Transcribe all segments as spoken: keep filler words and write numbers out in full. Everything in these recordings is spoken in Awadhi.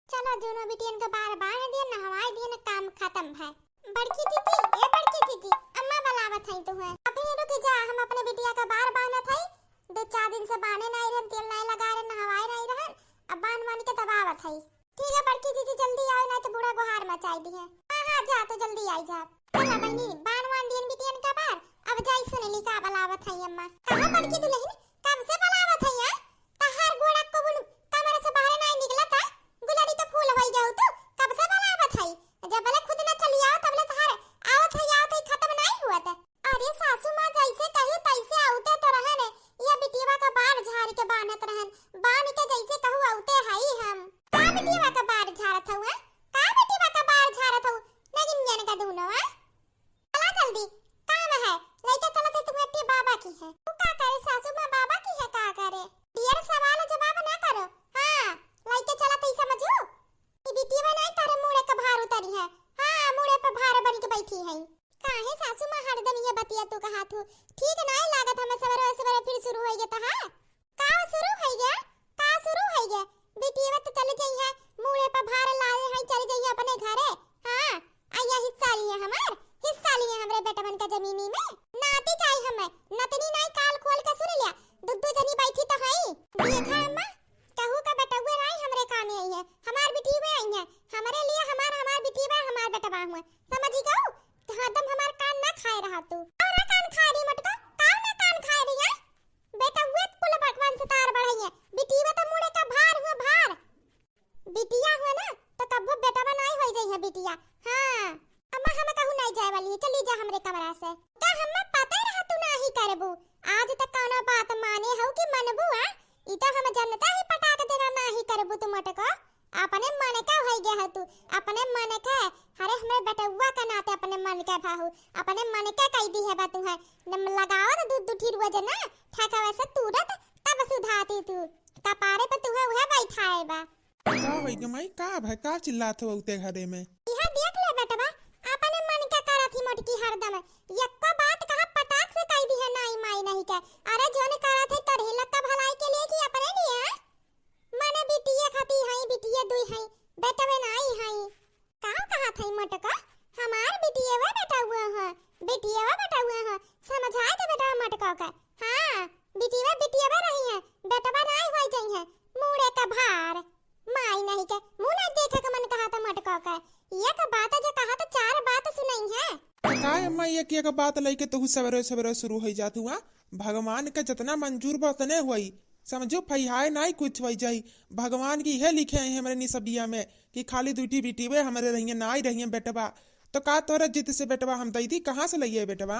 चला, दुनो बिटियन के बार बांध दियन, नहवाई दियन, काम खतम भय। बड़की जीजी, ए बड़की जीजी, अम्मा बलावत हई तुहे। अभी रुक जा, हम अपने बिटिया का बार बांधत हई। दो चार दिन से बांधे नाई रहन, तेल नाई लगाए रहन, नहवाए नाई रहन, अब बांध बांध के तब आवत हई। ठीक है बड़की जीजी, जल्दी आवे, नाई तो बूढ़ा गोहार मचाई दिहे। हाँ हाँ, जा तो जल्दी आई जा। चला बहिनी, बांध बांध दियन बिटियन का बार, अब जाई सुनली का बलावत हई अम्मा। कहाँ बड़की दुलहिन, कब से बलावत हई, हाँ? तहार गोड़ा कबुन कमरा से बाहरे नाई निकलत है, गुलरी तो फूल होई गऊ तू, कब से बलावत हई? जब ले खुद न चली आओ, तब ले तहार आवत है, आवत है, खतम नाई हुआ था। अरे सासू माँ, जैसे कही तैसे आवते तो रहन, ये बिटिया का बार झाड़ के बांधत रहन, बांध के जैसे कहू आवते हई हम। का बिटिया का बार झाड़त हऊ, हाँ? का बिटिया का बार झाड़त हऊ? नगिनियन का दूनो, हाँ? चला जल्दी, काम है, लइके चलत है तुम्हें अपने बाबा की है। तू का करे सासू माँ, बाबा की है का करे? ढेर सवाल जवाब ना करो। हाँ, लइके चलत है समझू। ई बिटिया नहीं तारे मूड़े का भार उतरी है। हाँ, मूड़े पे भार बन के बैठी है। काहे सासू माँ हरदम ये बतिया तू कहा थू? ठीक नहीं लागत हमें, सवेरे सवेरे फिर शुरू होई गया तहार। का शुरू होई गया? का शुरू होई गया? बिटिया तो चली जइहे, मूड़े पर भार लाए हैं, चली जइहे अपने घरे। हाँ, आ ये हिस्सा लिए हमार, हिस्सा लिए हमरे बेटवन का जमीनी में। नाती जाई हमें, नतनी नाई काल खोल के सुन लिया, दुद्दू जनी बैठी तो हई। देखा अम्मा, कहू का बेटउए नाई हमरे कामे आई है, हमार बिटिया आई है, हमरे लिए हमार, हमार बिटिया, हमार बेटवा हुआ, समझी गऊ? तो हरदम हमार कान ना खाए रहा तू। और ना कान खाए रही मोटका, काऊ ना कान खाए रही है? बेटउए कुल बकवान से तार बढ़ाई है, बिटिया तो मूड़े का भार हुआ भार। बिटिया हुआ ना, तो कब्बो बेटवा नाई होई जाई है बिटिया। हाँ, अम्मा हम कहूँ नाई जाए वाली है, चली जा हमरे कमरा से। का हम्मा पता रहा तू नाही करबू? आज तक कौनो बात माने हो कि मनबू, आ? ई तो हम जनता ही पटाक देना नाही करबू तू मोटको। अपने मन के होई गया है तू, अपने मन के। अरे हमरे बेटउआ के नाते अपने मन के भाहू, अपने मन के कह दी है बा तू है। नम लगाओ तो दू दू ठी रोज ना, ठेकवा से तुरत तब सुधाती तू। कपारे पे तुहे उहे बैठाए बा। का होई गे माई, का भय, का चिल्लात हो उते घरे में? इहा देख ले बेटवा, अपने मन के करत ही मोटकी हरदम। यक्को बात कहा पटाक से कह दी है नाई माई नहीं के। अरे जोन करत है करही लक्का भलाई के लिए कि अपने लिए, हैं? मने बिटिये खाती हई, बिटिये दुई हई, बेटवे नाई हई। का कहत हई मोटका? हमार बिटियवा बेटउआ ह, बिटियवा बेटउआ ह, समझाए दे बेटवा मोटका के। हाँ, बिटियवा, बिटियवा रही है, बेटवा नाई होई जइहे, मूड़े का भार। माई नहीं के मुँह ना देखे के मन कहत मोटका के। एक बात जो कहत चार बात सुनई है। तो का अम्मा, एक एक बात लइके तोहू सवेरे सवेरे शुरू होई जात हुआ? भगवान के जितना मंजूर बा उतने होई, समझो, फैहाए नाई कुछ होई जाई। भगवान की इहे लिखे हैं हमरे निसबिया में कि खाली दुई ठी बिटिवे हमरे रहिए, नाई रहिए बेटवा। तो का तोहरे जिद से बेटवा हम दई दी? कहाँ से लइए बेटवा?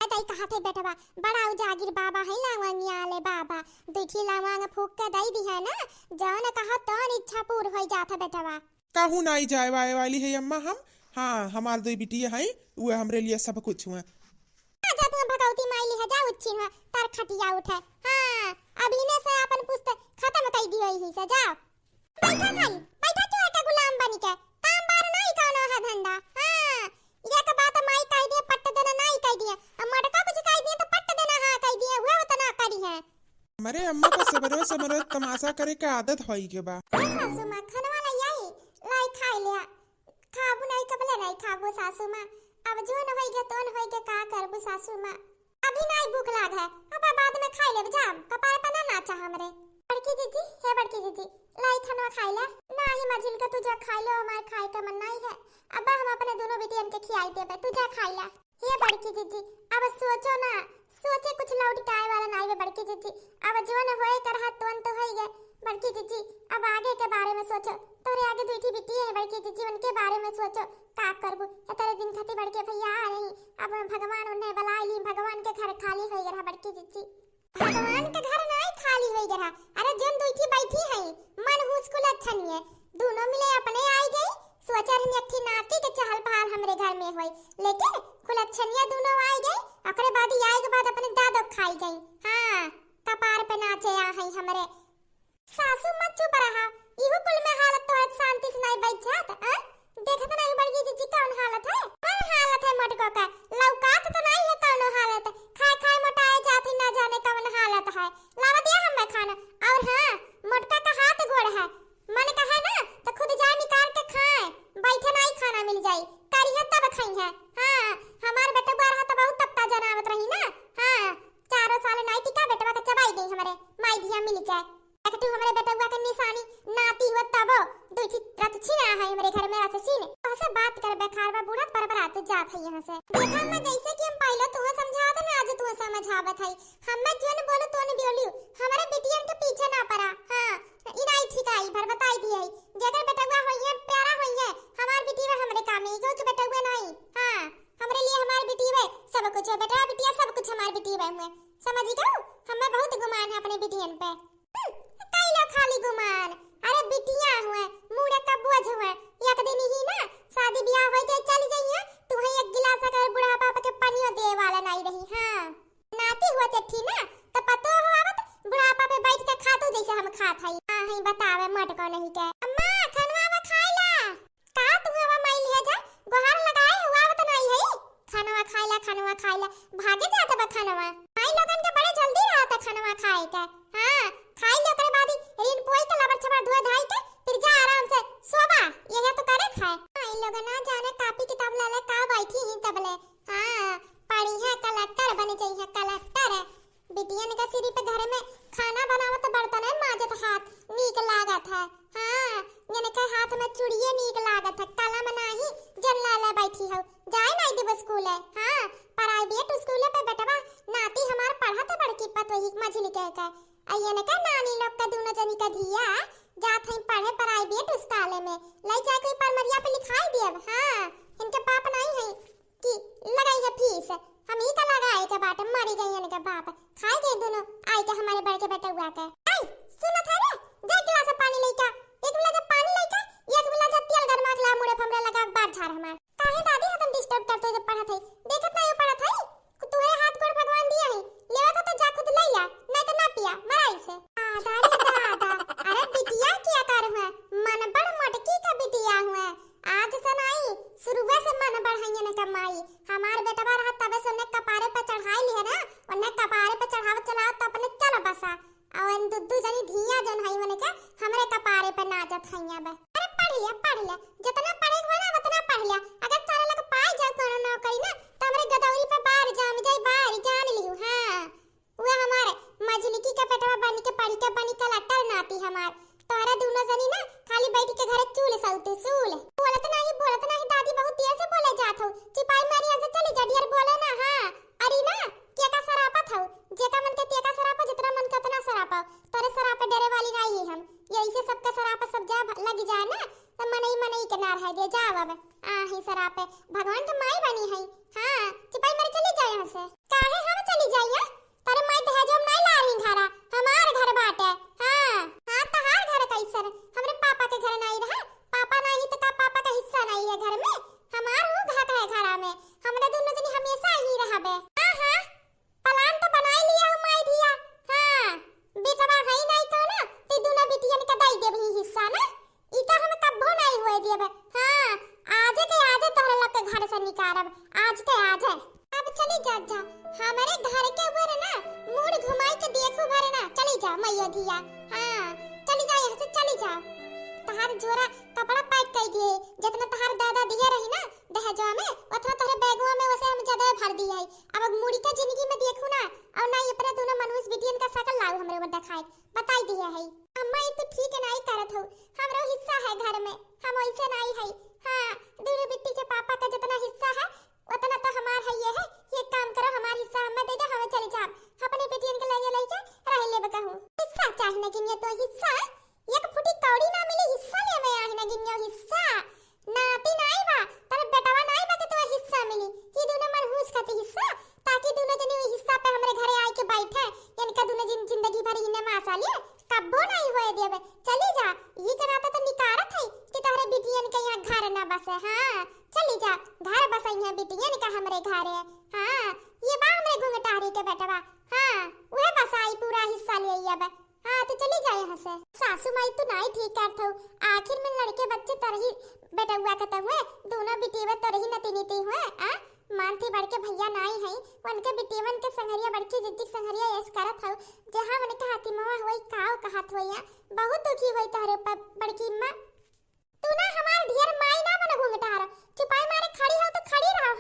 ए दई कहत है बेटवा, बड़ा उजागिर बाबा है, लवंगिया वाले बाबा, दुई ठी लवंग फूक के दई दी है ना, जौन कहा तौन इच्छा पूर होई जात है बेटवा। कहूँ नाई जाए वाए वाली है अम्मा हम। हाँ, हमार दुई बिटिया हैं, उहे हमरे लिए सब कुछ हुआ। आ जा तू भगवती माई लिहा जा उच्छिन हुआ, तार खटिया उठे। हाँ, अब इने से अपन पुस्त खतम कई दियो यही से, जाओ। बैठा खाली, बैठा तू एक गुलाम बनी के, काम बार नाई कौनो है धंधा। हाँ, एक बात माई कह दिए, पट्ट देना नाई कह दिए, अब मटका कुछ कह दिए तो पट्ट देना हाँ कह दिए, उहे उतना करी है। हमरे अम्मा को सबरो सबरो तमाशा करे के आदत होई के बा। ए सासू माँ, खनवा लाई आई, लाई खाई लिया। खाबू नाई कबले नाई खाबू सासू माँ, अब जोन होई गे तोन होई गे, का करबू सासू माँ? अभी नाई भूख लाग है, अब बाद में खाई लेब, जाम, कपार पर ना नाचा हमरे। बड़की जीजी, हे बड़की जीजी, लाई खनवा खाई ले। नाही मझिल का, तू जा खाई ले, हमार खाए का मन नाई है। अब हम अपने दोनों बिटियन के खियाई देबे, तू जा खाई ले। हे बड़की जीजी, अब सोचो ना, सोचे कुछ लौट के आए वाला नाई बे बड़की जीजी। अब जोन होए कर हाथ तोन तो होई गए बड़की जीजी, अब आगे के बारे में सोचो। तोरे आगे दुई ठी बिटिये है बड़की जीजी, उनके बारे में सोचो, का करबू? इतने दिन खातिर बड़के भैया आ रही, अब भगवान उन्हें बुला ली, भगवान के घर खाली होई रहा बड़की जीजी। भगवान के घर नाई खाली होई रहा। अरे जोन दुई ठी बैठी है, मनहूस कुलच्छनिये, दोनों मिले अपने आई गई। सोचा रहनी एक ठी नाती के चहल पहल हमरे घर में होई, लेकिन कुलच्छनिया दोनों आई गई। ओकरे बाद ई आए के बाद अपने दादो खाई गई। हाँ, कपार पे नाचे आ है हमरे। सासू माँ चुप रहा, इहू कुल में हालत तोहर शांति से नाई बैठ जात, आ? देखत नाई बड़की जीजी कौन हालत है? कौन हालत है मोटको का? लौकात तो नाई है कौनो हालत, खाए खाए मोटाए जात ही, ना जाने कौन हालत है। लावा दिया हमें खाना। और हाँ, मोटका का हाथ गोड़ है, मन कहे ना तो खुद है। हाँ, हमार बेटवा रहा तो बहुत तपता जनावत रही ना। हाँ, चारों साल नाई टिका, बेटवा के चबाई गई हमरे माई धिया मिल के। एक ठू हमरे बेटवा के निशानी नाती हुआ तबो, दू ठी रत छिना है हमरे घर में रत छिन। तोहसे बात कर बेकार बा बूढ़ा, पर बरात जात है यहाँ से। देखा अम्मा, जैसे कि हम पहले तुहे समझावत ना, आज तुहे समझावत है। हमें जोन बोलो तोन बोलियो, हमरे बिटियन के पीछे ना पड़ा। हाँ, ई नाई ठीक आई, भर बताई दिए है। जेकर बेटवा होइए, प्यारा होइए, हमार बिटिया हमरे काम में, इगो के बेटवा नहीं। हाँ, हमरे लिए हमार बिटिया सब कुछ है, बेटवा बिटिया सब कुछ हमार बिटिया हुए। समझ गयो? हमें बहुत गुमान है अपने बिटियन पे। हम्म, कई लो खाली गुमान। अरे बिटिया हुए, मूड़े का बोझ हुए। एक दिन ही ना शादी ब्याह हो जाए, चल जाइए, तुम्हें एक गिलास अगर बुढ़ापा के पानियो दे वाला नहीं रही। हाँ, नाती हुआ ते थी ना, तो पतो हो आवत बुढ़ापा पे बैठ के खातू जैसे हम खात हई। हाँ, हई बतावे मटको नहीं के। अम्मा, खनवा में खाई ला। का तू हवा माई लिया जा? गोहार लगाए हुआ आवत नाई है। खानवा खाइला, खानवा खाइला, भागे जात बा खानवा। माई लोगन के बड़े जल्दी रहत है खानवा खाए के। हाँ, खाई ले ओकरे बाद ही रिन पोई के लबर छबर धोए धाई के फिर जा आराम से सोबा। यही तो करे खाए। माई लोगन ना जाने कापी किताब लाले का बैठी ही तबले। हाँ, पढ़ी है कलेक्टर बन जाई है कलेक्टर। बिटियन का सिरी पे घर में खाना बनावत, बर्तन माजत हाथ नीक लागत है। हाँ, इनके हाथ में चूड़िए नीक लागत है, कलम नाही जन लाला बैठी हो। जाए नाई देब स्कूल है। हाँ, प्राइवेट स्कूल पे बेटवा नाती हमार पढ़त है, बड़की पतोही मझली के के। आ इनके नानी लोग का दोनों जनी का धिया जात है पढ़े प्राइवेट स्कूल में, ले जाए कोई परमरिया पे लिखाई देब। हाँ, इनके बाप नहीं है कि लगाई है फीस, हम ही का लगाए के बाटे, मरी गई इनके बाप, खाए गए दोनों आई के हमारे बड़के बेटउआ के। आई, सुनत है रे, जा गिलास पानी लेके, एक गिलास पानी लेके, एक गिलास तेल गरमा के ला, मुड़े फमरे लगा बार झार हमार। काहे दादी हतन डिस्टर्ब करते जब पढ़त है, देखत नहीं पढ़त है, तुहरे हाथ गोड़ भगवान दिया है, लेवा का तो जा खुद ले ला, नहीं तो ना पिया, मराई से। दादा रे दादा, अरे बिटिया क्या कर हुआ, मन बड़ मोटकी का बिटिया हुआ, आज से नाई, शुरुए से मन बढ़ाइए न कमाई। हमार बेटवा रहा तबे से उन्हें कपारे पे चढ़ाई लिहे ना, उन्हें कपारे पे चढ़ावत चलावत तो अपने चल बसा। और इन दुद्दू जनी धिया जन हई मने के हमरे कपारे पे नाचत हई अब। अरे पढ़ लिया, पढ़ लिया, जितना पढ़े के बा ना उतना पढ़ लिया। अगर तारा लग पाई जाए कोनो नौकरी ना, तो हमरे गदौरी पे बार जाम जाए, बार जान लिहू। हाँ। उहे हमार मझलिकी के बेटवा बनी के पढ़ी के बनी कलेक्टर नाती हमार। तोहरा दुनो जनी ना खाली बैठ के घरे चूल सौतू सूल। बोलत नाही, बोलत नाही दादी, बहुत देर से बोले जात हौ। चिपाई मारी यहाँ से चली जा, ढेर बोले ना। हाँ, अरे ना, केका सरापत हौ? जेका मन के तेका सरापा, जितना मन के उतना सरापा। तोरे सरापे डरे वाली नाही है हम। यही से सबका सरापा सब जा भ-, लग जाए ना, तो मनई मनई के ना रह दे। जाओ अब, आही सरापे। भगवान के माई बनी है। हाँ, चिपाई मारी चली जाए यहाँ से। काहे हम चली जाइए? तोरे माई दहेजवा में नाई ला रही घरा, हमार घर बाटे। हाँ, हाँ, तहार घर कैसन? हमरे पापा के घर नाई रहा, पापा नाई तो का पापा का हिस्सा नाई है घर में? हमार हूँ हक है घरा में, हमरे दुनो जनी हमेशा ही रहबे। हाँ, हाँ, प्लान तो बनाई लिया हूँ माई धिया। हाँ, बेटवा है नाई कौनो, ती दुनो बिटियन के दई देबही हिस्सा ना। ई तो हम कब्बो नाई होए देब। हाँ, आजे के आजे तोहरे लोग के घर से निकारब, आज के आजे। अब चली जा, जा, हमरे घर के ऊपर ना मूड़ घुमाई के देखू भर ना, चली जा मैया धिया। हाँ, चली जा यहाँ से, चली जा। तहार झोरा कपड़ा पैक कर दिए, जितना तहार दादा दिए रही ना दहेजवा में, उतना तोहरे बैगवा में वैसे हम ज्यादा भर दिए है। अब मुड़ी का जिंदगी में देखू ना, और ना ही अपने दोनों मनहूस बिटियन का शकल लाऊ हमरे ऊपर दिखाए। बताई दिया है। अम्मा, ये तो ठीक नाई करत हो, हमरो हिस्सा है घर में, हम वैसे नाई है। हाँ, दोनों बिट्टी के पापा का जितना हिस्सा है, उतना तो हमार है ये है। ये काम करो, हमार हिस्सा हमें दे दो, हमें चले जाओ, अपने बिटियन के लगे लेके रह लेबे कहूँ। हिस्सा चाहे ना गिनिया तो हिस्सा, एक फुटी कौड़ी ना मिली, हिस्सा लेवे आहे ना गिनिया हिस्सा। नाती नाई बा, तोरे बेटवा नाई बा के तोहे हिस्सा मिली। ही दुनो मनहूस खातिर हिस्सा, ताकि दुनो जनी ओई हिस्सा पे हमरे घरे आइके बैठे। इनका दुनो जिन-, जिंदगी भर इन्हें मासा लिए, कब्बो नाई होए देबे। चली जा, ई के नाते तो निकारत है कि तोहरे बिटियन के यहाँ घर ना बसे। हाँ, चली जा, घर बसई है बिटियन का हमरे घरे। हाँ, ये बा हमरे घुंघटारी के बेटवा। हाँ, उहे बसाई पूरा हिस्सा ले अब। हाँ, तो चली जा यहाँ से। सासू माई, तू नाई ठीक करत हऊ। आखिर में लड़के बच्चे तरही बेटउआ के त हुए, दोनों बिटियवे तरही नतिनिती हुए, आ? मान थी बड़के भैया नाई है, उनके बिटियवन के संगरिया, बड़की जिज्जी के संगरिया ऐस करत हऊ, जहाँ उनके हाथी मुआ होई, काव कहत होई, आ? बहुत दुखी होई तोहरे ऊपर बड़की अम्मा। तू ना हमार ढेर माई ना बन घुंघटार, चुपाई मारे खड़ी हो तो खड़ी रह।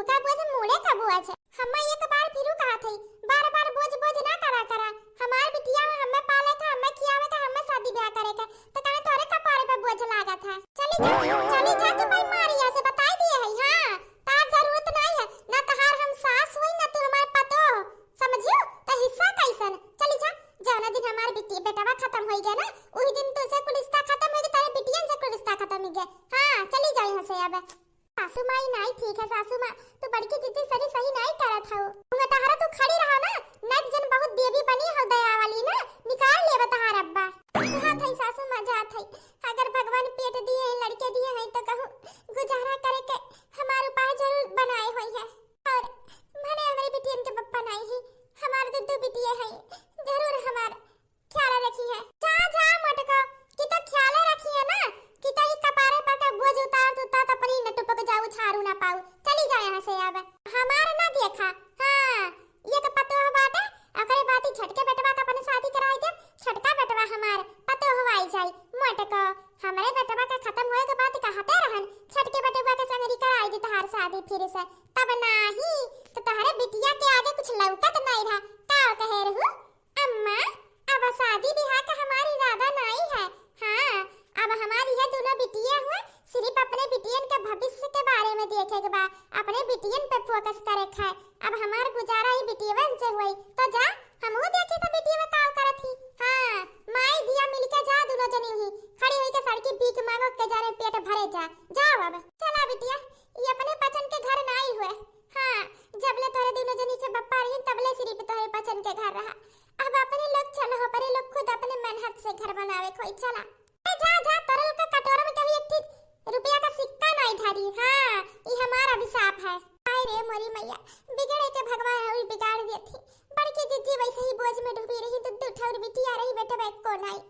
का बोझ मूड़े का बोझ। हम्मा एक बार फिरू कहत हई, बार बार बोझ बोझ ना करा करा। हमार बिटिया हम्मे पाले का, हम्मे खियावे का, हम्मे शादी ब्याह करे का, तो काहे तोरे कपारे पे बोझ लागत है? चली जा, चली जा, तू भाई मारिया से बताई दिए है, हाँ, तार जरूरत नहीं है, ना तहार हम सास हुई, ना तू हमार पतो हो, समझियो? तो हिस्सा कैसन? चली जा, जौना दिन हमार बिटी, बेटवा खत्म होई गया ना, उही दिन तुझसे कुल रिश्ता खत्म होई गया, तारे बिटियन से कुल रिश्ता खत्म होई गया। हाँ, चली जा यहाँ से अब। सासू माई नाई ठीक है सासू माँ, तू बड़की जिज्जी सरी सही नाई करत हऊ। उहाँ तहरा तू खड़ी रहा ना, नाई तो जन बहुत देवी बनी हो दया वाली ना, निकाल लेबे तहार अब्बा। जात हई सासू माँ, जात हई। अगर भगवान पेट दिए हैं, लड़के दिए हैं तो कहूँ गुजारा करे के हमार उपाय जरूर बनाए होई है। और भले हमरे बिटियन के पप्पा नाई है, हमार दू दू बिटिया है, जरूर हमार ख्याल रखी है। जा, जा मटको, कि तो ख्याल रखी है ना, कि तो ई कपारे पर का बोझ उतार तू तात अपनी न टुपक जाऊ, छारू ना पाऊ। चली जा यहाँ से अब। हमार ना देखा। हाँ, ये तो पतोह बाटे, ओकरे बाती छोटके बेटवा का अपने शादी कराई दे, छोटका बेटवा हमार पतोह आई जाई। मटको, हमरे बेटवा के खत्म होए के बात कहते रहन, छोटके बेटवा के संगरी कराई दे तहार शादी फिर से। तब नाही, तो तहरे बिटिया के आगे कुछ लौकत नहीं रहा। का कहे रहू? अम्मा, अब शादी ब्याह का हमार इरादा नाई है। हाँ, अब हमार ये दोनों बिटिया हुए, सिर्फ अपने बिटियन के भविष्य के बारे में देखे के बा, अपने बिटियन पे फोकस करे के है। अब हमार गुजारा ही बिटियवन से होई, तो जा, हमहू देखी तो बिटियवा का करत ही। हाँ, माई धिया मिलके जा, दोनों जनी ही खड़ी होई के सड़की भीख मांगो के जाने पेट भरे जा। जाओ अब। चला बिटिया, ये अपने पचन के घर नाई हुए। हाँ, जबले तोहरे दोनों जनी के बप्पा रही, तबले सिर्फ तोहरे पचन के घर रहा। अब अपने लोग चलो, अपने लोग खुद अपने मेहनत से घर बनावे खोई चला। ए, जा, जा, तोरे लोग के कटोरा में कभी एक ठे रुपया का सिक्का नाई धरी। हाँ, ई हमार अभिशाप है। हाय रे मोरी मैया, बिगड़े के भगवान अउर बिगाड़ देत ही। बड़की जिज्जी वैसे ही बोझ में डूबी रही, दू दू ठौर बिटिया रही, बेटवा एको नाई।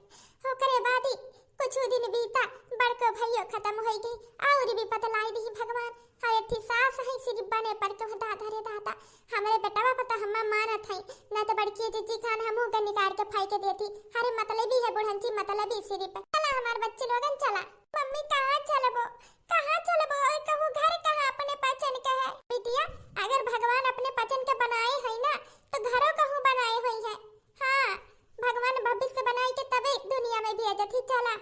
ओकरे बाद ही कुछ दिन बीता, बड़को भैयो खत्म होई गई, अउर भी पतलाई दी भगवान। हाय, एक ठे सास है, सिर्फ बने पर के दादा रे दादा, हमरे बेटवा पर तो हम्मा मानत है, ना तो बड़की जिज्जी खान हमहू के निकाल के फेंक देती। अरे मतलबी है बुढ़ंची, मतलबी सिर्फ। चला हमार बच्ची लोगन, चला। मम्मी, कहाँ चलबो, कहाँ चलबो? और कहूँ घर कहाँ अपने पचन के है? बिटिया, अगर भगवान अपने पचन के बनाए है ना, तो घरो कहूँ बनाए होई है। हाँ, भगवान भविष्य बनाए के तबे दुनिया में भेजत ही। चला।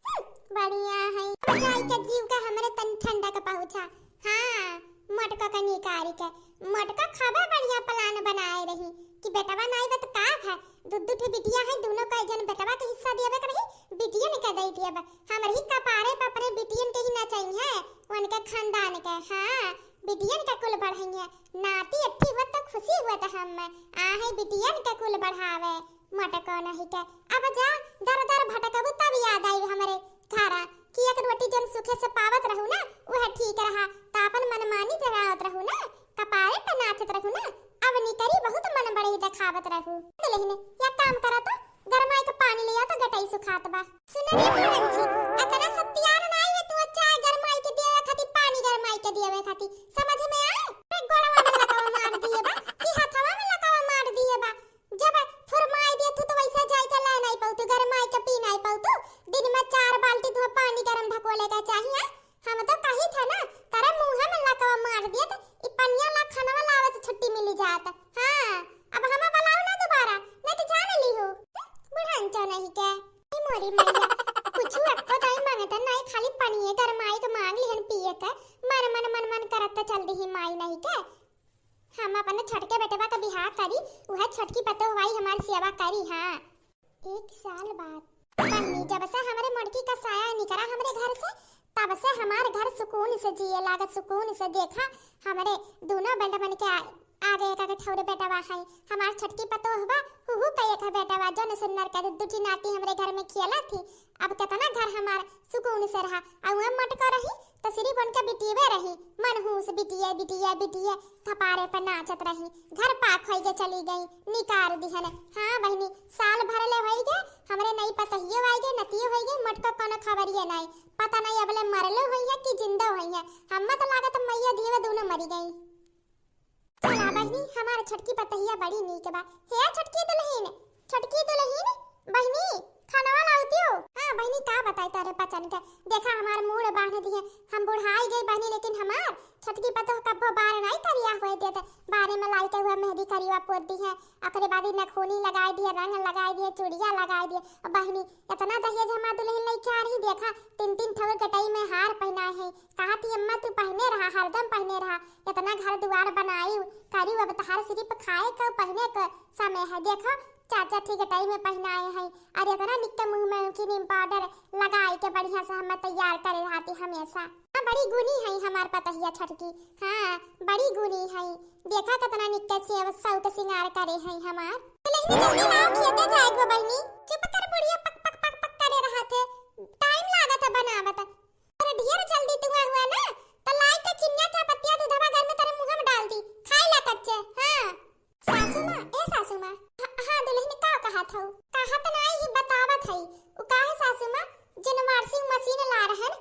हम्म, बढ़िया है। अब जाई के जीव का हमरे तन ठंडा के पहुँचा। हाँ, मोटका के निकारी के। मोटका खबे बढ़िया plan बनाए रही कि बेटवा नाई बा त का है, दू दू ठे बिटिया है, दोनों का एक जन बेटवा के हिस्सा दियावे के रही, बिटियन के दे दियावे। हमरे ही कपारे पे अपने बिटियन के ही ना चाहिए, उनके खानदान के। हाँ, बिटियन के कुल बढ़ाइए, नाती अट्ठी हुआ तो खुशी हुआ तो हम आहे बिटियन के कुल बढ़ावे। मटको नहीं के। अब जा, दर दर भटकबू तब याद आई हमरे घरा कि एक रोटी जन सुखे से पावत रहू ना, वह ठीक रहा। त अपन मनमानी जनावत रहू ना, कपारे पे नाचत रहू ना, अब निकरी बहुत मन बड़ई देखावत रहू। दुल्हन, या काम करा तो, गरमाई के पानी लिया तो गटई सुखात बा। सुन रे बुढ़ंची, अतना सत्यान नाई है तू चाय गरमाई के दियावे खाती, पानी गरमाई के दियावे खाती, समझ में आए? अरे गोड़वा में लकवा मार दिए बा, कि हथवा में लकवा मार दिए बा। जब फुरमाई देत हूँ तो वैसे जाई के ला नाई पाऊ तू, गरमाई के पी नाई पाऊ तू। दिन में चार बाल्टी धो पानी गरम ढकोले के चाहिए। हम तो कही थे ना, तारे मुँह में लकवा मार दिए तो ई पनिया ला खानवा लावे से छुट्टी मिली जात। हाँ, अब हमें बुलाओ ना दोबारा, नहीं तो जान ली हो। बुढ़ान चो नहीं के। ए मोरी मैया, कुछ अक्को दाई मांगत नहीं, खाली पनिये गरमाई के मांग लिहन पिए के। मन मन मन मन करत तो चल दी माई नहीं के। हम अपने छोटके बेटवा का बियाह करी, वह छोटकी पतोह वाई हमार सेवा करी। हाँ, एक साल बाद बहिनी, जब से हमरे मोटकी का साया निकरा हमरे घर से, तब से हमार घर सुकून से जिए लागत, सुकून से। देखा, हमरे दोनों बेटवन के आ-, आगे एक आगे ठौरे बेटवा है, हमार छोटकी पतोह बा, हुहू का एक बेटवा, जौन सुन्नर का दू ठे नाती हमरे घर में खेला थी। अब कितना घर हमार सुकून से रहा, और वह मटको रही, तो सिर्फ उनके बिटियवे रही, मनहूस बिटिया, बिटिया, बिटिया, कपारे पर नाचत रही। घर पाक होई के चली गई, निकार दिहन। हाँ बहिनी, साल भर ले होई गए, हमरे नई पतहियो आई गए, नतियो होई गए, मटको कोनो खबरिये नाई। पता नहीं अबले मरलो होई है कि जिंदो होई है। हम्मा तो लागत मैया दियवे दोनों मरी गई। चला बहिनी, हमार छोटकी पतहिया बड़ी नीक बा। हे छोटकी दुल्हिन, छोटकी दुल्हिन, बहिनी, खानवा लावतियो? हाँ बहिनी, का बताई तोरे पचन के, देखा हमार मूड़ बांध दिहे, हम बुढ़ाई गई बहिनी, लेकिन हमार छोटकी पतोह कब्बो बार नाई करिया होए देत, बारे में लाई के हुआ मेहंदी करिया पोत दिहे, ओकरे बाद ई नखूनी लगाई दिहे, रंग लगाई दिहे, चूड़िया लगाई दिहे। अब बहिनी, इतना दहेज हमार दुल्हन लेके आ रही, देखा तीन तीन ठौर गटई में हार पहनाए हैं, कहा थी अम्मा तू पहने रहा, हरदम पहने रहा, इतना घर दुआर बनाई करी, अब तहार सिर्फ खाए के पहने के समय है, देखो चार चार ठी गटई में पहनाए हैं, और इतना निक्के मुंह में क्रीम पाउडर लगाई के बढ़िया से हमें तैयार करे रहती हमेशा। हाँ, बड़ी गुनी है हमार पतहिया छोटकी। हाँ, बड़ी गुनी है। देखा कितना निक्के से अब शौक सिंगार करे हैं हमार। तो लेकिन जल्दी लाओ, खेते जाए गो बहिनी। चुप कर बुढ़िया, पक पक पक पक करे रहा थे। टाइम लागत है बनावत। और ढेर जल्दी तुआ हुआ ना, तो लाई के चिनिया चापत्तिया दूधवा घर में तेरे मुंह में डाल दी। खाए ला कच्चे। हाँ। सासू माँ, ए सासू माँ। ह-, हाँ दुल्हन, का कहत हऊ? कहत नाई ही, बतावत हई। उ काहे सासू माँ, जन washing machine ला रहन,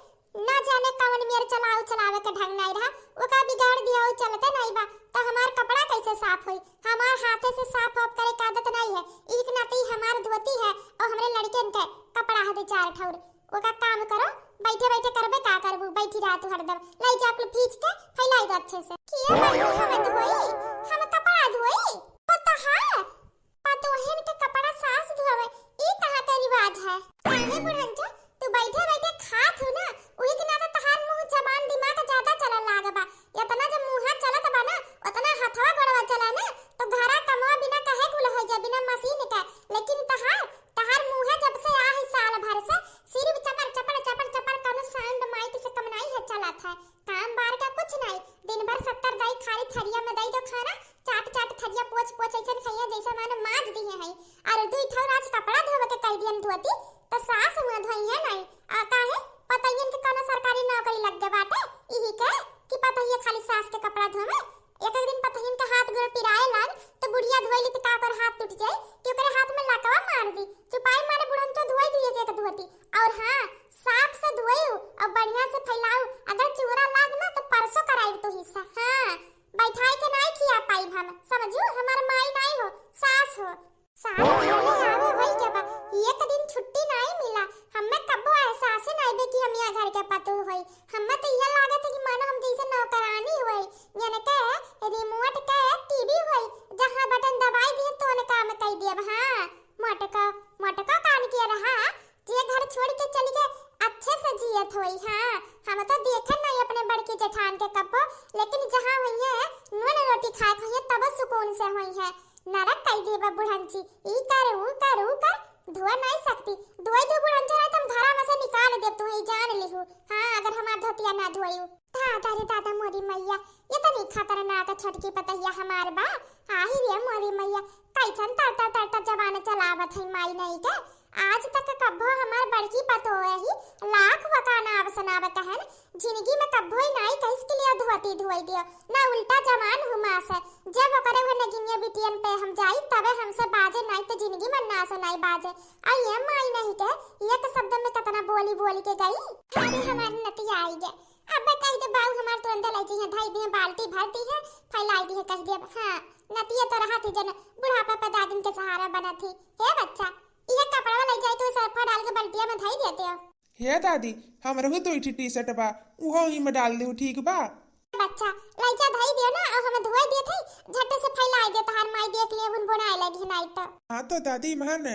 ना जाने कवन मेर चलाऊ चलावे के ढंग नाई रहा, ओका बिगाड़ दिया, उ चलते नाई बा, त हमार कपड़ा कैसे साफ होई? हमार हाथे से साफ वाफ करे के आदत नाई है, एक नाते ही हमार धोती है और हमरे लड़कन के कपड़ा है दो चार ठौर। ओका काम करो, बैठे बैठे करबे का करबू, बैठी रहा तू हरदम। लाई जा कुल फीच के फैलाई दे अच्छे से। किया बहिनी, हम धोई, हम कपड़ा धोई? ओ तो हाँ, पतोहन के कपड़ा सास धोवे, ई कहाँ के रिवाज है? काहे बुढ़ंचो, तू बैठे बैठे खात हू ना, उही के नाते तहार मुंह जबान दिमाग ज्यादा चलल लाग बा। इतना जब मुंह चलत बा ना, उतना हथवा गोड़वा चला ना, तो घरा कमवा बिना कहे कुल हो जा, बिना मशीन के। लेकिन तहार, तहार मुंह जब से आ है साल भर से, सिर्फ चपर चपर चपर चपर, कौनो sound mic से कम नाई है चलत है। काम बार का कुछ नाई, दिन भर सत्तर दाई खाली थरिया में दई दो खाना, चाट चाट थरिया पोछ पोछ ऐसन खइया जैसे मानो माज दिए हैं। और दुई ठौर आज कपड़ा धोवे के कह दियन धोती, तो सास हुआ धोई है नाई। आ काहे? पतोहियन के कौनो सरकारी नौकरी लग गए बाटे, इही के कि पतोहिया खाली सास के कपड़ा धोवे? एक एक दिन पतोहियन के हाथ गोड़ पिराए लाग, तो बुढ़िया धोई ली तो का ओकर हाथ टूट जाए कि ओकरे हाथ में लकवा मार दी। चुपाई मारे बुढ़न तो धोई दी एक एक धोती। और हाँ, साफ से धोई और बढ़िया से फैलाऊ, अगर चूरा लाग ना तो परसों कराई तू हिस्सा। हाँ, बैठाई के नाई खिया पाई हम, समझू? हमार माई नाई हो, सास हो। साल भर में आवे होई के बा, एक दिन छुट्टी नाई मिला। हमें कब्बो एहसास नाई बे कि हम यहाँ घर के पतोह होई। हमें तो यह लागत है कि मानो हम जैसे नौकरानी होई, यानी के रिमोट के टीवी होई, जहाँ बटन दबाई दिए तो काम कई दिए। हाँ, मोटको, मोटको कान के रहा, जे घर छोड़ के चली गए, अच्छे से जियत होई। हाँ, हम तो देखन नहीं अपने बड़की जेठान के कब्बो, लेकिन जहाँ होई है, नून रोटी खाए के होई है, तब सुकून से होई है। नरक कई देबा बुढ़ंची, ई कर, ऊ कर, ऊ कर, धोआ नहीं सकती। धोई दू बुढ़ंची, नहीं तो हम घरा में से निकाल देब, तू ही जान लिहू। हाँ, अगर हमार धोतिया ना धोई। दादा रे दादा मोरी मैया, इतनी खतरनाक छोटकी पतहिया हमार बा। आही रे मोरी मैया, कैसन तड़ता तड़ता जबान चलावत है माई नहीं के। आज तक कब्बो हमार बड़की पतोह ही लाख वका नाव सुनावत हन, जिंदगी में कब्बो ही नाई कहिस के लिए धोती धोई दियो, ना उल्टा जवान हुमास है। जब ओकरे हुए नगिनिया बिटियन पे हम जाई, तबे हमसे बाजे नाई तो जिंदगी में ना सुनाई बाजे। आ ये माई नहीं के, ये तो शब्द में कितना बोली बोली के गई। अरे हमार नतिया आई गे, अब कह दे बाऊ हमार तुरंत लाई जी है, धई दिए बाल्टी भर दी है, फैलाई दी है, कह दे। हाँ, नतिया तो रहा थी जन बुढ़ापा पे दादिन के सहारा बना थी। हे बच्चा, यह कपड़ा ले जाए तो सर्फा डाल के बाल्टिया में धई देते हो। हे दादी, हमरहू तो इठी टी शर्ट बा, उहो ही में डाल दू, ठीक बा? बच्चा, लइका धई दियो ना, और हम धोए दिए थे, झट्टे से फैलाई दे, तहार माई देख ले, उन बनाए लगी नाई तो। हाँ तो दादी मान,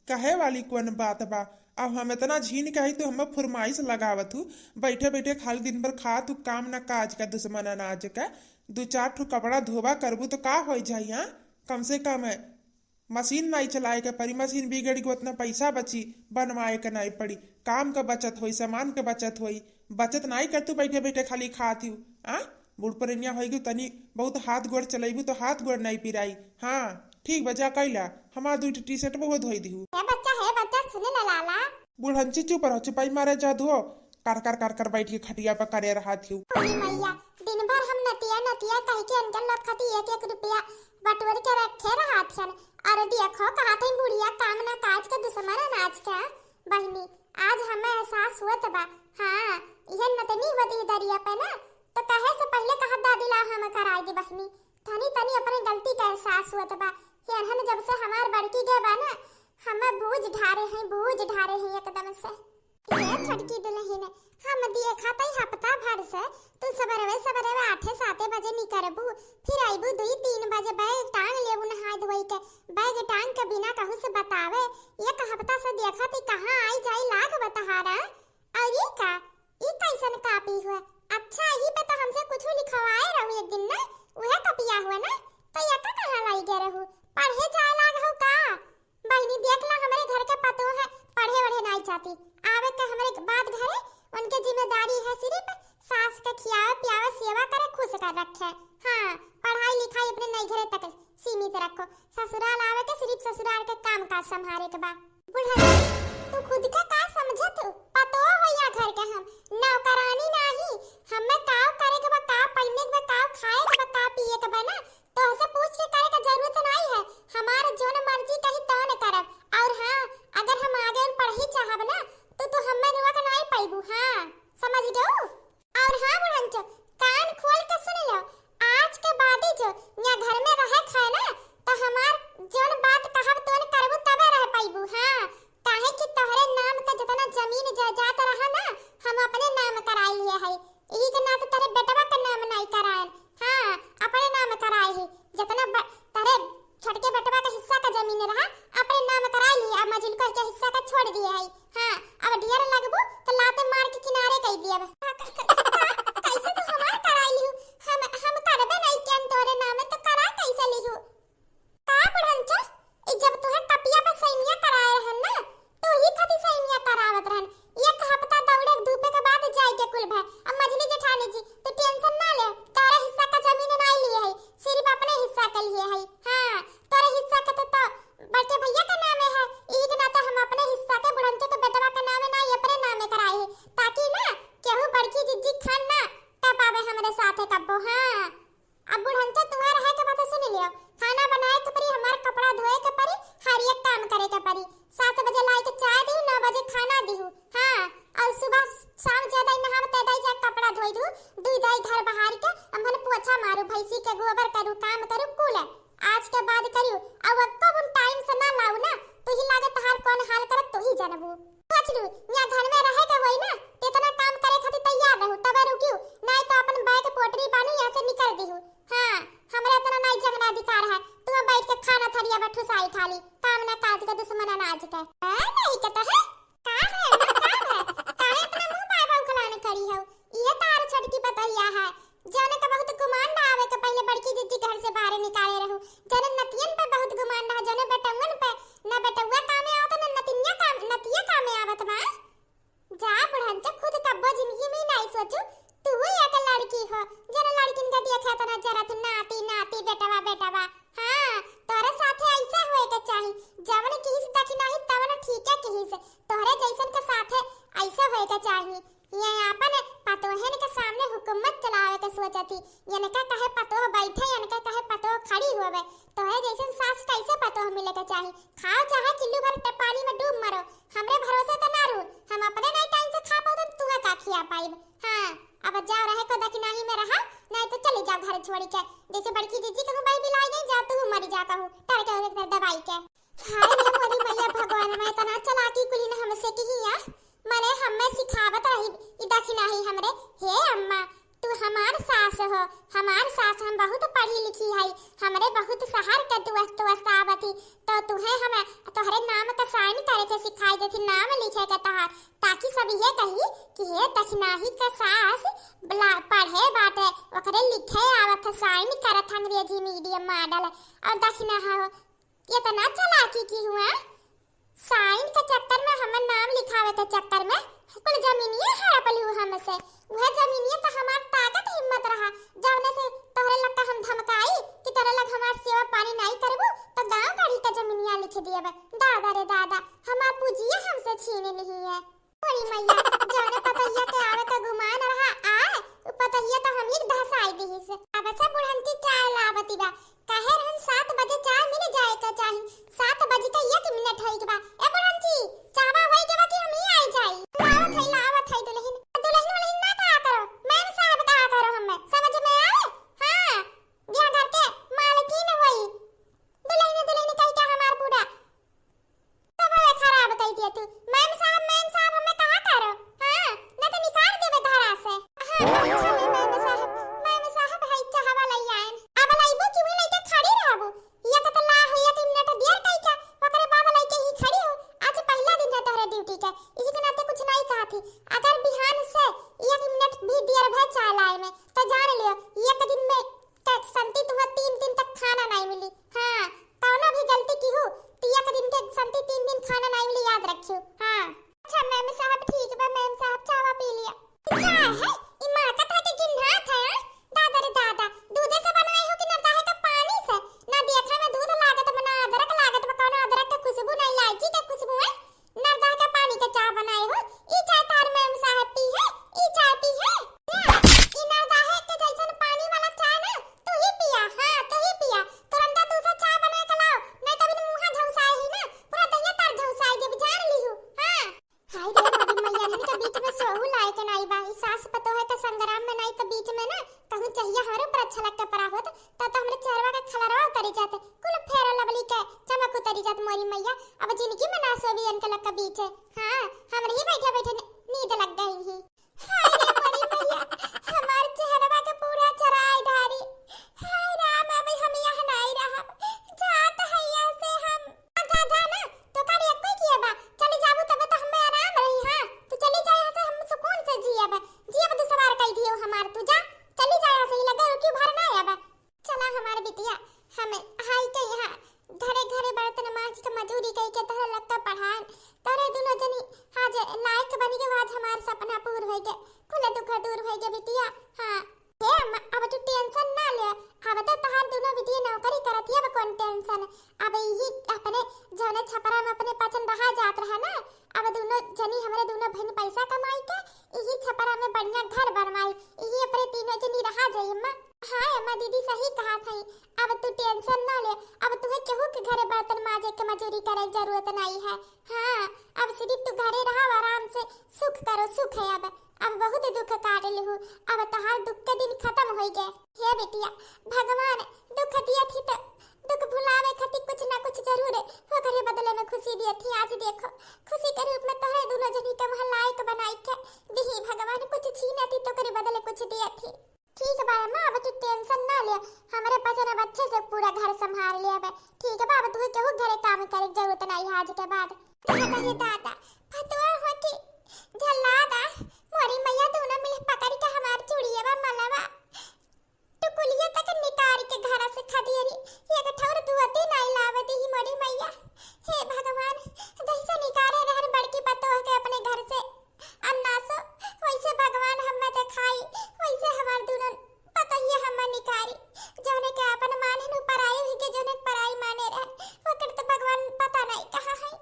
कहे वाली कौन बात बा? अब हम इतना झीन कही तो हम फुरमाइश लगावत हूँ, बैठे बैठे खाली दिन भर खात हूँ, काम ना काज का, दुश्मन अनाज का। दो चार ठो कपड़ा धोबा करबू तो का हो जाई? हाँ, कम से कम मशीन नाई चलाए के पड़ी, मशीन बिगड़ गई, उतना पैसा बची, बनवाए के नाई पड़ी, काम के बचत होई, सामान के बचत होई। बचत नाई कर तू बैठे बैठे खाली खात हूँ, आ? बूढ़ पुरनिया होई गई, तनी बहुत हाथ गोड़ चलेबू तो हाथ गोड़ नाई पिराई। हाँ, ठीक बा, जा कैला, हमार दू टी शर्ट वो धोई दिहू। हे बच्चा, हे बच्चा, सुन ले लाला। बुढ़ंची चुप रहो, चुपाई मारे जा धो, कर कर कर कर बैठ के खटिया पर करे रहत हूँ। अरे मैया, दिन भर हम नतिया नतिया कह के इनके लखती एक एक रुपया बटोर के रखे रहत हन। और देखो, कहत हई बुढ़िया काम ना काज के, दुश्मन अनाज के। बहिनी, आज हमें एहसास होत बा। हाँ, इहे नतनी होती दरिया पे ना, तो कहे से पहले कहत दादी ला हम कराई दी बहिनी। तनी तनी अपने गलती का एहसास होत बा। हेरहन जब से हमार बड़की गए बा ना, हमें बूझ ढारे हैं, बूझ ढारे हैं एकदम से। ये छोटकी दुलहिन, हम देखा तई हफ्ता भर से तू सबेरवे सबेरवे आठे साते बजे निकरबू, फिर अइबू दुई तीन बजे, बैग टांग लेबू नहाए धोई के, बैग टांग के बिना कहू से बतावे। एक हफ्ता से देखा तई कहाँ आई जाई लाग बतहारा। और ये का, ई कैसन कापी हुआ? अच्छा, यही पे तो हमसे कुछ लिखवाए रहू एक दिन ना, उहे कपिया हुआ ना, तो ये का कहाँ लाई गए रहू? पढ़े जाए लाग हो का? बहिनी, देख ला, हमरे घर के पतोह है, पढ़े वढ़े नाई चाहती। आवे के हमरे बाद घरे, उनके जिम्मेदारी है सिर्फ सास के खियावे, पियावे, सेवा करे, खुश कर रखे। हाँ, पढ़ाई लिखाई अपने नई घरे तक सीमित रखो। ससुराल आवे के सिर्फ ससुराल के काम काज संभारे के बा। बुढ़ा, तू खुद के का समझत हो? पतोह हो या घर के हम, नौकरानी नाही। हमें का करे के बा, का पहिने के बा, का खाए के बा, का पिए के बा ना, तोहसे पूछ के करे के जरूरत नाई है। हमार जौन मर्जी कही तौन करब। और हाँ, अगर हम आगे पढ़ी चाहब ना, तो तू हमें रोक नाई पाइबू। हाँ, समझ गऊ? और हाँ बुढ़ंचो, कान खोल के सुन लो, आज के बादी जो या घर में रहे खाए ना, तो हमार जौन बात कहब तौन करबू तबे रह पाइबू। हाँ, काहे कि तोहरे नाम का जितना जमीन जायदाद रहा ना, हम अपने नाम कराए लिए है। ई के नाते तेरे बेटवा का नाम नहीं कराए। हाँ, अपने नाम कराए ही। जितना ब-, तेरे छोटके बेटवा का हिस्सा का जमीन रहा, अपने नाम कराए लिए, अब मजिलकर के हिस्सा का छोड़ दिए है। हाँ, अब ढेर लगबू तो लाते मार के किनारे कई दियब। का-, का-, का-, का-, कैसे तू हमार कराए लिहू? हम, हम करबे नहीं कियन तोरे नाम, तो करा कैसे लिहू? का बुढ़ंचा, ई जब तुहे कपिया पे सैनिया कराए रहन ना, तो ही खातिर सैनिया करावत रहन। एक हफ्ता दौड़े धूपे के बाद जाए के कुल भय। अब मझली जेठानी जी, तू tension ना ले, तोरे हिस्सा का जमीन ना लिए है, सिर्फ अपने हिस्सा के लिए है। हाँ, तोरे हिस्सा के तो, तो बड़के भैया के नामे है, ई के नाते हम अपने हिस्सा के बुढ़ंचा के बेटवा के नामे ना, ये अपने नामे कराए है, ताकि ना केहू बड़की जिज्जी खान ना कर पावे हमरे साथे कब्बो। हाँ। अब बुढ़ंचा तुहार है के बात सुन लियो, खाना बनाए के परी, हमार कपड़ा धोए के परी, हर एक काम करे के परी। सात बजे लाई के चाय दिहू, नौ बजे खाना दिहू। हाँ, और सुबह शाम ज्यादा ही नहाव ते दाई जा कपड़ा धोई दू, दुई दाई घर बहार के, अम्हन पोछा मारू, भैंसी के गोबर करू, काम करू, कुल आज के बाद करू। अब अक्को बुन time से ना लाऊ ना, तो ही लागे तहार कौन हाल करत तो ही जानबू। सोच लू, यहाँ घर में रहे के होई ना, तो इतना काम करे खातिर तैयार रहू, तबे रुकियो, नहीं तो अपन बैग पोटरी बानू यहाँ से निकल दिहू। हाँ, हमरा इतना नहीं जगना अधिकार है, तू बैठ के खाना थरिया में ठुसाई खाली, काम ना काज के दुश्मन अनाज के। हाँ, नहीं के तो है, का है ना, का है, काहे इतना मुंह बाय बाय उखलान करी हो? ये तार छोटकी पतोहिया है, जौने का बहुत गुमान रहा आवे के पहले बड़की जिज्जी घर से बाहर निकाले रहू, जौने नतियन पे बहुत गुमान रहा, जौने बेटउवन पे, ना बेटउआ कामे आवत, ना नतिनिया काम, नतिया कामे आवत बा। जा बुढ़ंचा, खुद कब्बो जिंदगी में नहीं सोचू, तू एक लड़की हो, जौने लड़किन का देखे तना जरत नाती, नाती, बेटवा, बेटवा। हाँ, तोरे साथे ऐसे होए के चाही, जवन किहिस दखिनाही तवन ठीके किहिस, तोहरे जैसन के साथे ऐसे होए के चाही। ये आपन पतोहन के सामने हुकूमत चलावे के सोचत ही। इनका कहे पतोह बैठे, इनका कहे पतोह खड़ी होवे। तोहरे जैसन सास कैसे पतोह मिले के चाही? खाओ चाहे किलो भर ट-, पानी में डूब मरो, हमरे भरोसे तो ना रहू। हम अपने नहीं time से खा पाउतन, तुहे का खिया पाइब? हाँ, अब जाओ रहे को दखिनाही में रहा, नहीं तो चली जाओ घर छोड़ी के। जैसे बड़की जिज्जी कहूँ बाई बिलाई गई, जा तू मरी जा कहूँ, डर के उधर दबाई के। हाय रे मोरी मैया भगवान, मैं इतना चालाकी कुली ने हमसे की हिया, मने हमें सिखावत रही ई दखिनाही हमरे। हे अम्मा, तू हमार सास हो, हमार सास, हम बहुत पढ़ी लिखी हई, हमरे बहुत शहर के दोस्त वोस्त आवत ही, तो तुहे हम तोहरे नाम का sign करे के सिखाई देती, नाम लिखे के तोहार, ताकि सब ये कही कि हे दखिनाही का सास बला-, पढ़े बाटे, ओकरे लिखे आवत है, sign करत अंग्रेजी medium model, और दखिना हो, इतना चालाकी की हुआ, sign के चक्कर में, हमर नाम लिखावे के चक्कर में कुल जमीनिये हड़प लिहू हमसे। उहे जमीनिये तो हमार ताकत हिम्मत रहा, जवने से तोहरे लग का हम धमकाई कि तोहरे लग हमार सेवा पानी नाई करबू तो गांव गाड़ी का जमीनिया लिख दियब। दादा रे दादा, हमार पूजिये हमसे छीन लिही है। अरे मैया, जौने पतोहिया के आवे के गुमान रहा आए, उ पतोहिया तो हम ही धसाई दिहिस। अब से बुढ़ंची चाय लावती बा, कहे रहन सात बजे चाय मिल जाए के चाही, सात बज के एक मिनट होई के बा। ए बुढ़ंची, चाहवा होई के बा कि हम ही आई जाई? लावत है, लावत है दुल्हन। दुल्हन उल्हन ना कहा करो, मैम साहब कहा करो हमें, समझ में आए? हाँ, बिया घर के मालकिन होई। दुल्हन, दुल्हन कह के हमार पूरा जात, कुल Fair Lovely के चमक उतरी जात मोरी मैया। अब जिनगी में ना सोवी इनके लग के बीच है। हाँ, हमरे ही बैठे बैठे नी-, नींद लग गई ही। हाय रे मोरी मैया, हमार चेहरवा के पूरा चराई धारी। हाय राम, अब हम यहाँ नाई रहब, जात है यहाँ से हम। जा, जा ना, तो का रे कोई किए बा, चली जाबू तबे तो हमें आराम रही। हाँ, तू चली जा यहाँ से, हम सुकून से जियब, जियब दुसवार कई दियो हमार, तू जा, चली जा यहाँ से, ई लगे रुकी भर ना आबा। चला हमार बिटिया, हम हाई के यहाँ घरे घरे बर्तन माज के मजूरी कई के तोहरे लत्ता पढ़ान, तोहरे दुनो जनी आज लायक बनी के आज हमार सपना पूर होई के, कुल दुख दूर होई के बिटिया। हाँ, हे अम्मा, अब तू tension ना ले, अब तो तोहार दुनो बिटिया नौकरी करत ही, अब कौन tension? अब यही अपने जौने छपरा में अपने पचन रहा जात रहा ना, अब दुनो जनी हमरे दुनो बहन पैसा कमाई के यही छपरा में बढ़िया घर बनवाई, यही अपने तीनों जनी रहा जाई अम्मा। हाँ अम्मा, दीदी सही कहा थई, अब तू tension ना ले, अब तुहे केहू के घरे बर्तन माजे के मजूरी करे के जरूरत नहीं है। हाँ, अब सिर्फ तू घरे रहा, आराम से सुख करो, सुख है अब, अब बहुत दुख काट लिहू, अब तोहार दुख के दिन खत्म होई गए। हे बिटिया, भगवान दुख दिया थी तो दुख भुलावे खातिर कुछ ना कुछ जरूर ओकरे बदले में खुशी दिया थी। आज देखो, खुशी के रूप में तोहरे दुनो जनी के वहाँ लायक बनाई के दिही भगवान, कुछ छीना थी तो ओकरे बदले कुछ दिया थी। ठीक बा अम्मा, अब तू tension ना ले, हमरे पचन अब अच्छे से पूरा घर संभाल लेबे। ठीक बा, अब तू केहू घरे काम करे के जरूरत नहीं है आज के बाद। दादा रे दादा, फतुआ हो कि जल्लादा, मोरी मैया दोनों मिल पकड़ के हमार चूड़िया बा मलवा, टुकुलिया तक निकाल के घर से खदेरी, एक ठौर धोती नहीं लावे दी मोरी मैया। हे भगवान, जैसे निकाले रहन बड़की पतोह के अपने घर से, अन्ना सो, वैसे भगवान हम्मे देखाई, वैसे हमार दुनो पतोहिया हम्मे निकारी। जौने के आपन माने नु पराई हुई के, जौने के पराई माने रहे, ओकर तो भगवान पता नहीं कहाँ है।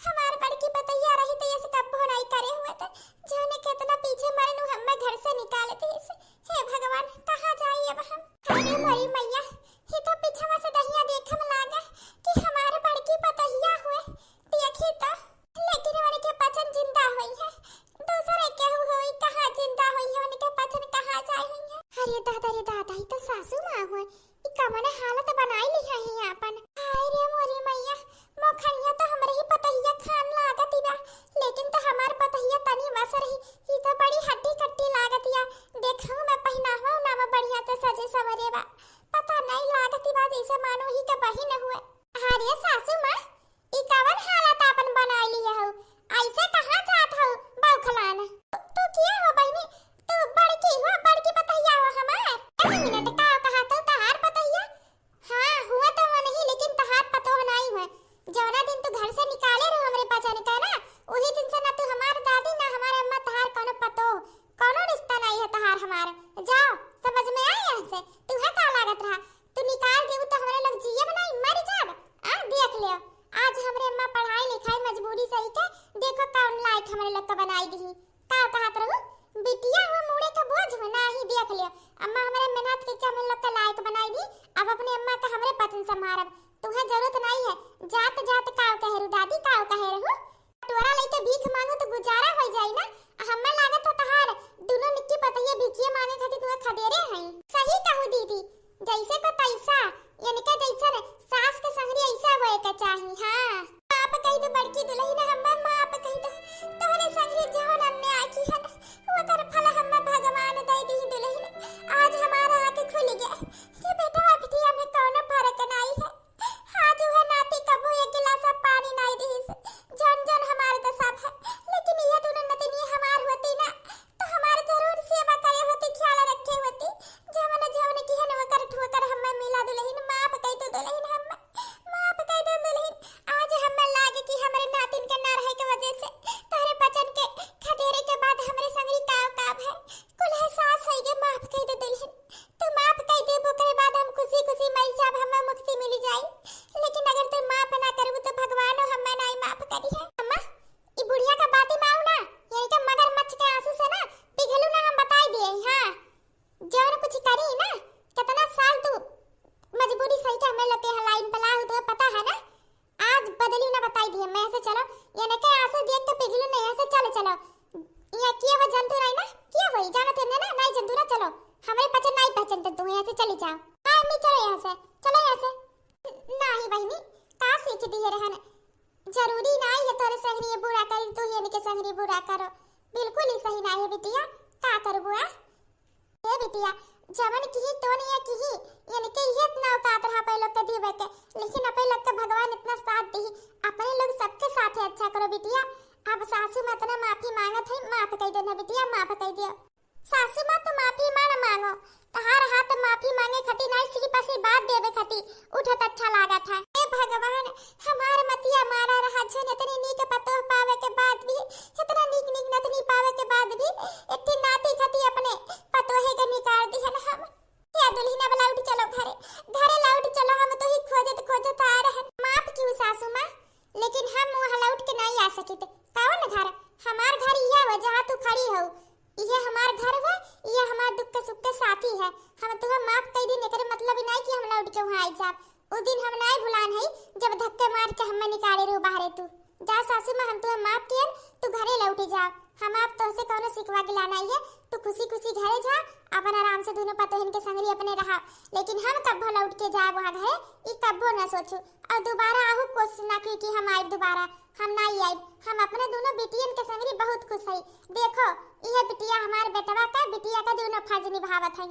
हमार बड़की पतोहिया रही तो ये से कब्बो नहीं करे हुए तो, जौने के इतना पीछे मरे नु हम्मे घर से निकाल दिए से। हे भगवान, कहाँ जाई अब हम? अरे मोरी मैया, ही तो पीछवा से दहिया देखे में लागे कि हमार बड़की पतोहिया हुए। देखी तो, लेकिन उनके पचन जिंदा होई है, दूसरे केहू होई कहाँ जिंदा होई है, उनके पचन कहाँ जाई है? अरे दादा रे दादा, ई तो सासू माँ हुए, ई कवन हालत बनाई ली है ही आपन। हाय रे मोरी मैया, मोखनिया तो हमरे ही पतोहिया खान लागत बा, लेकिन तो हमार पतोहिया तनी वस रही, ई तो बड़ी हड्डी कट्टी लागत या, देखहु में पहिनावा उनावा बढ़िया से सजे सवरे बा, पता नहीं लागत बा जैसे मानो ही के बहिन हुए। अरे सासू माँ, ई कवन हालत आपन बनाई लिए हऊ? ऐसे कहाँ जात हऊ बौखलान? तू के हो बहिनी? तू बड़की हो, बड़की पतोहिया हो हमार? एक मिनट, का कहत हऊ तहार पतोहिया? हाँ, हुआ तो वो नहीं, लेकिन तहार पतोह नहीं हुए। जौना दिन तू घर से निकाले रहो हमरे पचन का ना, वही दिन से ना तू हमार दादी, ना हमारे अम्मा तहार कौनो पतोह, कौनो रिश्ता नहीं है तहार हमार। जाओ, समझ में आए यहाँ से? तू है का लागत रहा? तू निकाल देबू तो हमरे लोग जियब नहीं, मर जाब। आ, देख लियो, आज हमरे अम्मा पढ़ाई लिखाई मजबूरी सही के, देखो कौन लायक हमरे लोग का बनाई दी। का कहत रहू? बिटिया हुआ मूड़े का बोझ हुआ, ना ही देख लियो। अम्मा हमरे मेहनत के, के हमरे लोग का लायक बनाई दी, अब अपने अम्मा का हमरे पचन संभारब। तुहे जरूरत नहीं है, जात जात काव कहे रू दादी, काव कहे रहू? तोरा लइके भीख मांगू तो गुजारा हो जाई ना। आ हम्मे लागत हो तहार दुनो निक्की पतोहिया भिखिया मांगे खातिर तुहे खदेरे हैं। सही कहू दीदी, जैसे को तैसा, इनके जैसन सास के संगरी ऐसा होए के चाही। हाँ, माफ कई दे बड़की दुल्हन, हम्मे माफ कई दे। तोहरे संगरी जौन अन्याय किहन, ओकर फल हम्मे भगवान दे दी दुल्हन। आज हमारा आँख खुल गया कि बेटवा बिटिया में कौनो फर्क नहीं है। आज उहे नाती कबो एक गिलास पानी नाई दिहिस, जौन जौन हमार दशा भय, लेकिन ये दुनो नतिनी हमार होती ना, तो हमार जरूर सेवा करे होती, ख्याल रखे होती। जवन जवन किहन ओकर ठोकर हम्मे मिला दुल्हन, माफ कई दे दुल्हन, हम्मे माफ कई दे दुल्हन। आज हम्मे लागे कि हमरे नातिन के ना रहे के वजह से तोहरे बचन के खदेरे के बाद हमरे संगरी काव काव है, कुल एहसास होई गे, माफ कई दे दुल्हन। तू माफ कई देबू, ओकरे बाद हम खुशी खुशी मर जाब, हमें मुक्ति मिल जाई। लेकिन अगर तू माफ ना करबू तो भगवानो हमें नाई माफ करी है। अम्मा, ई बुढ़िया का बाती में आऊ ना, यानी कि मगरमच्छ के आंसू से ना पिघलू ना, हम बताई दिए। हाँ, जौन कुछ करी ना, कितना साल तू मजबूरी सही के हमें लते हलाइन पला हो, तो पता है ना। आज बदली ना बताई दिए, मैं से चलो, ये न के आंसू देख के पिघलू नहीं, यहाँ से चले चलो। ये किए हो जंतु नहीं ना, किए हो, जानो तेने ना, नहीं जंतु ना, चलो। हमारे पचन नहीं पहचानते तुम, यहाँ से चली जाओ। हाँ अम्मी, चलो यहाँ से, चलो यहाँ से। नाही बहिनी, का सीख दिए रहन? जरूरी नाही है तोरे संगरी बुरा करी, तू ही इनके संगरी बुरा करो। बिल्कुल ही सही नाही है बिटिया, का करबू आ? ए बिटिया, जवन किही तोन या किही, इनके इहे इतना औकात रहा अपने लोग के दीवे के, लेकिन अपने लोग के भगवान इतना साथ दी, अपने लोग सबके साथे अच्छा करो बिटिया। अब सासू माँ इतना माफी मांगत है, माफ कर देना बिटिया, माफ कर दियो। सासू माँ तो माफी माँ न मांगो, तहार हाथ माफी मांगे खातिर नाही, सिर्फ आशीर्वाद देवे खातिर उठत अच्छा लागत है। हे भगवान, हमार मतिया मारा रहा, जन इतनी नीक पतोह पावे के बाद भी, इतना नीक नीक नतनी पावे के बाद भी, एक ठे नाती खातिर अपने पतोहे के निकाल दिहन हम। या दुल्हिन, अब लौट चलो घरे, घरे लौट चलो, हम तो ही खोजत खोजत आ रहन। माफ कियो सासू माँ, लेकिन हम वहाँ लौट के नाही आ सकित। कौन घर? हमार घर इहे हुए जहाँ तू खड़ी हो, इहे हमार घर हुए, इहे हमार दुख के सुख के साथी है। हम तुहे माफ कई दिन, एकरे मतलब ही नाही कि हम लौट के वहाँ आई जाब। उ दिन हम नाही भुलान है, जब धक्के मार के हमें निकाले रहू बाहरे तू। जा सासू माँ, हम तुहे माफ कियन, तू घरे लौट जा। हम आप तोहसे कौनो सिखवा गिला नाही है, तू खुशी खुशी घरे जा, अपन आराम से दोनों पतोहिन के संगरी अपने रहा। लेकिन हम कब्बो लौट के जाए वहाँ घरे, ई कब्बो ना सोचू। और दोबारा आहू कोशिश ना की कि हम आइब दोबारा, हम नाही आइब। हम अपने दोनों बिटियन के संगरी बहुत खुश हई। देखो, इहे बिटिया हमार बेटवा का, बिटिया का दोनों फर्ज निभावत हई।